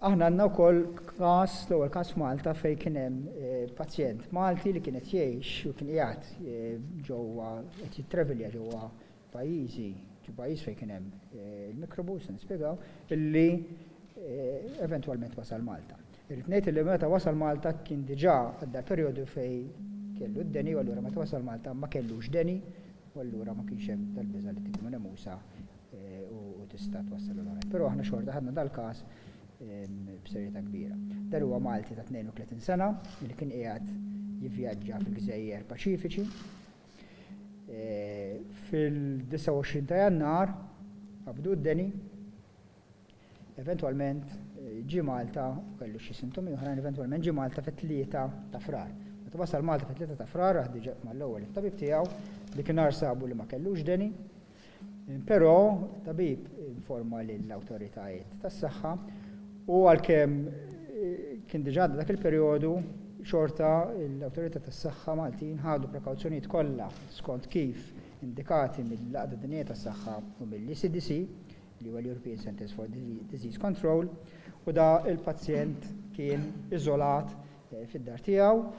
Aħna għandna wkoll każ, l-ewwel każ f'Malta fejn kien hemm pazjent Malti li kien qed jgħix u kien qiegħed ġewwa qed jittravilja ġewwa pajjiżi, ġo pajjiż fejn kien hemm il-mikrobu, se nispjegaw, illi eventwalment wasal Malta. Irrid ngħid illi meta wasal Malta kien diġà għadda l-perjodu fejn kellu d-deni u allura meta wasal Malta ma kellux deni u allura ma kienx hemm dal-biża' li tiklu nemusa u tista' twassal l oħrajn. Però aħna xorta ħadna dal-każ b'serjetà kbira. Dan huwa Malti ta' 32 sena li kien qiegħed jivvjaġġa fil-Gżejjer Paċifiċi. Fil-29 ta' Jannar qabdu d-deni, eventwalment ġie Malta u kellu xi sintomi oħrajn, eventwalment ġie Malta fit-3 ta' Frar. Meta wasal Malta fit-3 ta' Frar raħ diġà mal-ewwel it-tabib tiegħu, dik sabu li ma kellux deni. Però tabib informa lill-awtoritajiet tas-saħħa u għalkemm kien diġà dak il-perjodu, xorta l-awtorità tas-saħħa Maltin ħadu prekawzjonijiet kollha skont kif indikati mill-Għaqda Dinjija tas-Saħħa u mill-ECDC, li huwa l-European Centers for Disease Control, u da il-pazjent kien iżolat fid-dar tiegħu.